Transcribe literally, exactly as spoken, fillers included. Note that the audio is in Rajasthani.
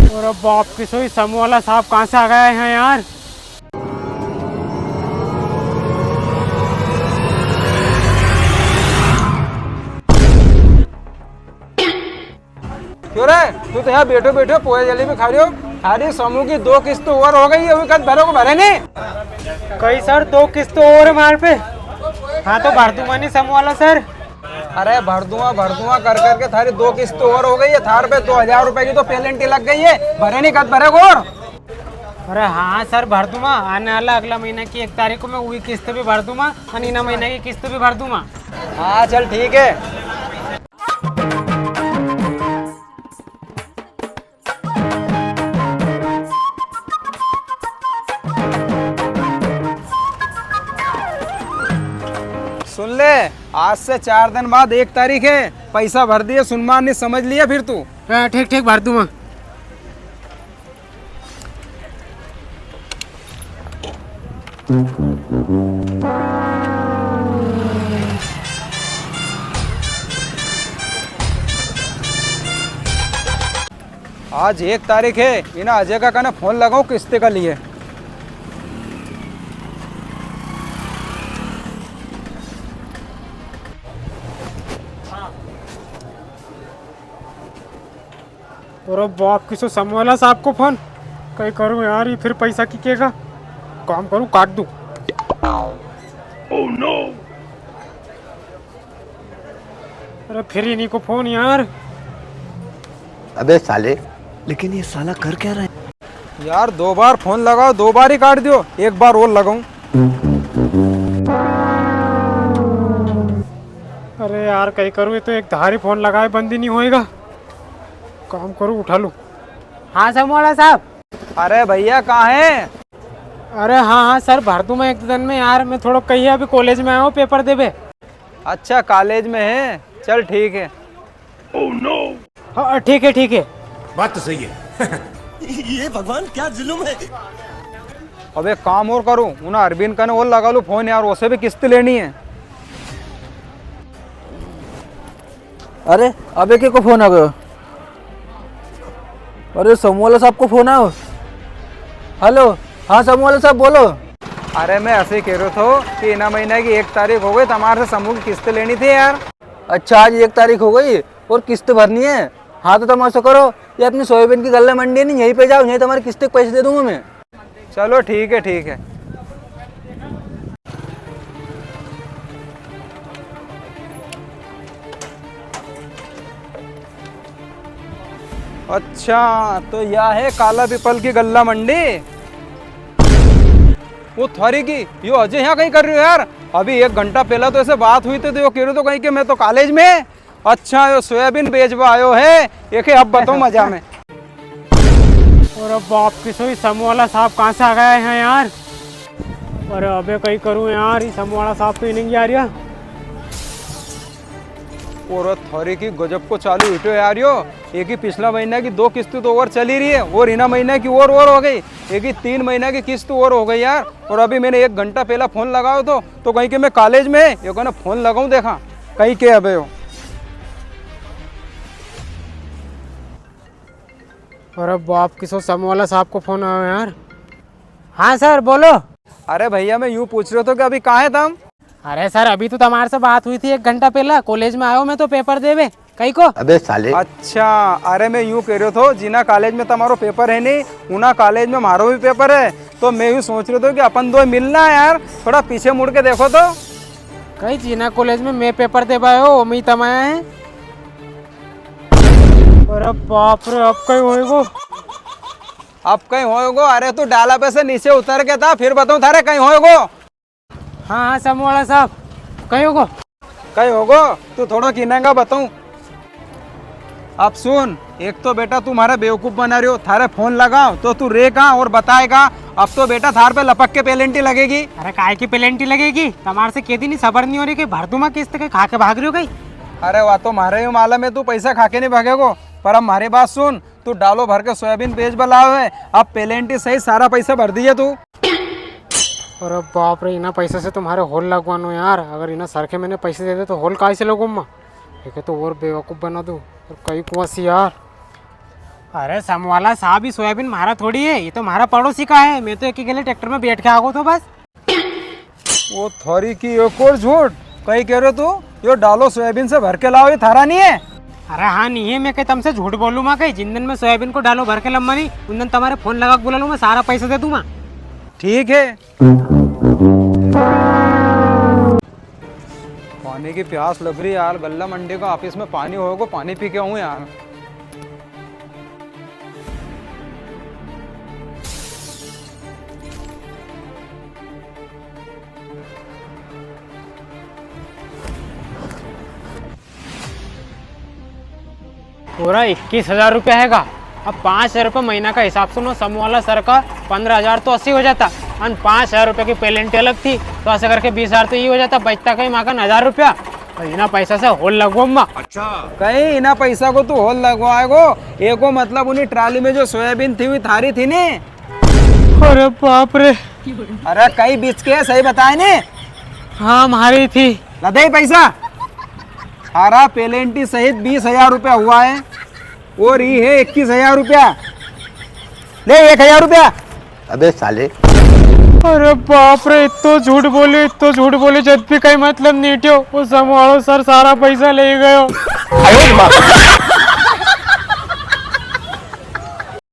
अरे बाप की सोई, समूह वाला साहब कहाँ से आ गया है यहाँ यार? क्यों रे, तू तो यहाँ बैठो बैठो पोहे जलेबी खा रियो। थारी समूह की दो किस्त और हो गई है, अभी कद भरे को भरे नी? कई सर, दो किस्त और है मार पे। हाँ तो भर दूंगा नी समूह वाला सर। अरे भर दूंगा, भर दूंगा कर करके थारी दो किस्त और हो गई है। थार पे दो हजार रुपए की तो पेनल्टी लग गई है, भरे नी, कद भरे को और? अरे हाँ सर, भर दूंगा। आने वाला अगला महीना की एक तारीख को मैं वही किस्त भी भर दूंगा और इना महीना की किस्त भी भर दूंगा। हाँ चल ठीक है। सुन ले, आज से चार दिन बाद एक तारीख है, पैसा भर दिए, सुनमान नी समझ लिया फिर तू। हाँ, ठीक ठीक, भर दूंगा। आज एक तारीख है, इना अजय का कने फोन लगाऊं किस्त का लिए। अरे बाप की सो समूह वाला साहब को फोन। कई करूं यार, ये फिर पैसा की केगा। काम करूं, काट दूं। अरे फिर इन्हीं को फोन यार। अबे साले। लेकिन ये साला कर क्या रहा है? यार दो बार फोन लगाओ, दो बार ही काट दियो, एक बार और लगाऊं। अरे यार कई करूं, ये तो एक धारी फोन लगाए बंद ही नी होएगा। काम करूं, उठा लूं। हाँ समूह वाला साहब। अरे भैया कहाँ है? अरे हाँ हाँ सर, भर दूं मैं एक दो दिन में यार, मैं थोड़ो कई अभी कॉलेज में आयो हूँ पेपर देवे। अच्छा कॉलेज में है, चल ठीक है। हाँ ठीक है, ठीक है। बात तो सही है। ये भगवान क्या जुल्म है। अब एक काम और करूं, उना अरविंद कने और लगा लूं फोन यार, उसे भी किस्त लेनी है। अरे, अबे के को फोन आ गयो? अरे, समूह वाला साहब को फोन आयो। हेलो, हाँ समूह वाला साहब बोलो। अरे, मैं ऐसे ही कह रहा था कि इना महीना की एक तारीख हो गई, तो हमारे से समूह की किस्त लेनी थी यार। अच्छा, आज एक तारीख हो गई और किस्त भरनी है? हाँ, तो तुम ऐसा करो, ये अपनी सोयाबीन की गल्ला मंडी है नी, यहीं पे जाओ, यहीं तुम्हारी किस्त के पैसे दे दूंगा मैं। चलो ठीक है, ठीक है। अच्छा, तो या है काला पीपल की गल्ला मंडी। वो थारी की, यो अजय यहाँ कई कर रियो यार? अभी एक घंटा पहला तो ऐसे बात हुई थी, तो यो कह रियो थो कई कि मैं तो कॉलेज में। अच्छा, यो सोयाबीन बेचवा आयो है, एके अब बताऊं मजा में। अरे बाप की सोई, समूह वाला साहब कहाँ से आ गया है यहाँ यार? अरे अबे कई करूँ यार, ये समूह वाला साहब तो इन्हें आ रिया। और थारी की गजब को चालू हिटो यार यो। एक ही पिछला महीना की दो किस्त तो और चली रही है और इना महीना की और, और हो गई। एक ही तीन महीना की किस्त और हो गई यार। और अभी मैंने एक घंटा पहला फोन लगायो थो, तो कई कि मैं कॉलेज में, यो कहना फोन लगाऊं देखा, कई के अबे हो। अरे बाप की सो समूह वाला साहब को फोन आयो यार। हाँ सर, बोलो। अरे भैया, मैं यूं पूछ रियो थो कि अभी कहाँ है तम? अरे सर, अभी तो तमारे से बात हुई थी एक घंटा पहला, कॉलेज में आयो मैं तो पेपर देवे। कई को? अबे साले। अच्छा, अरे मैं यूं कह रियो थो, जिना कॉलेज में तमारो पेपर है नी, उना कॉलेज में मारो भी पेपर है, तो मैं यूं सोच रियो थो कि अपन दो मिलना है यार, थोड़ा पीछे मुड़ के देखो तो। कई जिना कॉलेज में मैं पेपर देवा आयो, ओमी तम आया है। अरे बाप रे, अब कई होएगो? अब कई होएगो? अरे तू डाला पे से नीचे उतर के था, फिर बताऊं थारे कई होएगो। हाँ, हाँ, समूह वाला साहब, कई होगो? कई होगो? तू थोड़ो किनेगा बताऊं। अब सुन, एक तो बेटा तू म्हारे बेवकूफ बना रियो, थारे फोन लगाओ तो तू रे कहाँ और बताएगा? अब तो बेटा थार पे लपक के पेलेंटी लगेगी। अरे काय की पेलेंटी लगेगी? तमारे से कह दी नी, सबर नी हो री कि भर दूंगा किस्त के, खा के भाग रियो कई। अरे वा तो म्हारे भी मालम है तू पैसा खा के नी भागेगो, पर अब म्हारी बात सुन, तू डालो भर के सोयाबीन बेचबा लायो है, अब पेलेंटी सहित सारा पैसा भर दीजे तू। अरे बाप रे, इना पैसा से तो म्हारे होल लगवानो यार। अगर इना सर के मैंने पैसे दे दे तो होल काय से लगवाऊं मैं? एके तो और बेवकूफ बना दूं। और कई कुआं सी यार। अरे समवाला साहब, ये सोयाबीन म्हारा थोड़ी है, ये तो म्हारा पड़ोसी का है। मैं तो एकी गेले ट्रैक्टर में बैठ के आगो थो बस। वो थारी की एक और झूठ। कई कह रहे तू? यो डालो सोयाबीन से भर के लाओ, ये थारा नी है? अरे हाँ, नी है। मैं कई तमसे झूठ बोलूँ मैं कई? जिन दिन मैं सोयाबीन को डालो भर के लम्मा नी, उन दिन तमारे फोन लगा के बुला लूँ मैं, सारा पैसा दे दूँ मैं। ठीक है। पानी की प्यास लग रही यार, गल्ला मंडी का ऑफिस में पानी होगो, पानी पी के आऊँ यार। पूरा इक्कीस हजार रुपया हैगा। अब पाँच हजार रुपया महीना का हिसाब से नो समूह वाला सर का पन्द्रह हजार तो अस्सी हो जाता, अन पाँच हजार रुपया की पेलेंटी अलग थी, तो ऐसे करके बीस हजार तो ये हो जाता, बचता कई माकन हजार रुपया। तो इना पैसा से होल लगवा मा। अच्छा। कई इना पैसा को तू होल लगवाएगो? एको मतलब उनी ट्राली में जो सोयाबीन थी, वी थारी थी नी? अरे बाप रे। अरे कई बीच के सही बताए नी? हाँ, म्हारी थी। ला दे पैसा। थारा पेलेंटी सहित बीस हजार रुपया हुआ है और ये है इक्कीस हजार रुपया। ले एक हजार रुपया। अबे साले। अरे बाप रे, इतो झूठ बोले, इतो झूठ बोले, जद भी कई मतलब नी ठ्यो। वो समूह वालो सर सारा पैसा ले गयो।